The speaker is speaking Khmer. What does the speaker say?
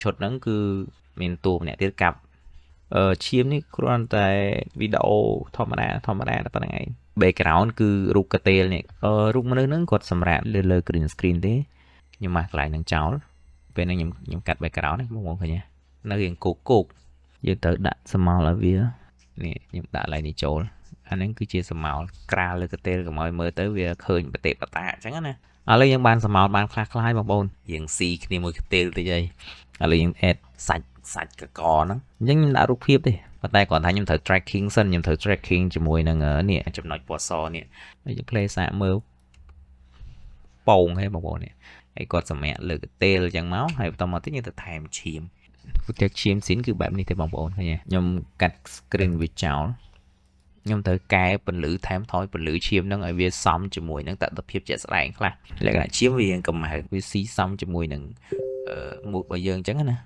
ឈុតហ្នឹងគឺមានតួម្នាក់ទៀតកាប់អឺឈាមនេះគ្រាន់តែវីដេអូធម្មតាធម្មតាតែប៉ុណ្្នឹងឯង background គឺរូបកតេលនេះអឺរូបមនុស្សហ្នឹងគាត់សម្រាប់លើលើ green screen ទេខ្ញុំមកកន្លែងហ្នឹងចោលពេលហ្នឹងខ្ញុំខ្ញុំកាត់ background ហ្នឹងបងប្អូនឃើញទេនៅរៀងគោកគោកយើងត្រូវដាក់ស្រមោលឲ្យវានេះខ្ញុំដាក់កន្លែងនេះចូលអាហ្នឹងគឺជាស្រមោលក្រាលលើកតេលកុំឲ្យមើលទៅវាឃើញបតិបតាអញ្ចឹងណាឥឡូវយើងបានស្រមោលបានខ្លះខ្លះហើយបងប្អូនយើងស៊ីគ្នាមួយកតេលតិចហើយឥឡូវយើង add សាច់សាច់កកហ្នឹងអញ្ចឹងខ្ញុំដាក់រូបភាពទេប៉ុន្តែគ្រាន់តែខ្ញុំត្រូវ tracking សិនខ្ញុំត្រូវ tracking ជាមួយនឹងនេះចំណុចពណ៌សនេះហើយយើង play សាកមើលពងហេបងប្អូននេះហើយគាត់សម្រាកលើកតេលអញ្ចឹងមកហើយបន្តមកទៀតយើងទៅថែមឈាម footage ឈាមស៊ីនគឺបែបនេះទេបងប្អូនឃើញទេខ្ញុំកាត់ screen វាចោលខ្ញុំត្រូវកែពន្លឺថែមថយពន្លឺឈាមហ្នឹងឲ្យវាសមជាមួយនឹងតថភាពជាក់ស្ដែងខ្លះលក្ខណៈឈាមវារៀងកម្ៅវាស៊ីសមជាមួយនឹងអឺមូដរបស់យើងអញ្ចឹងណា។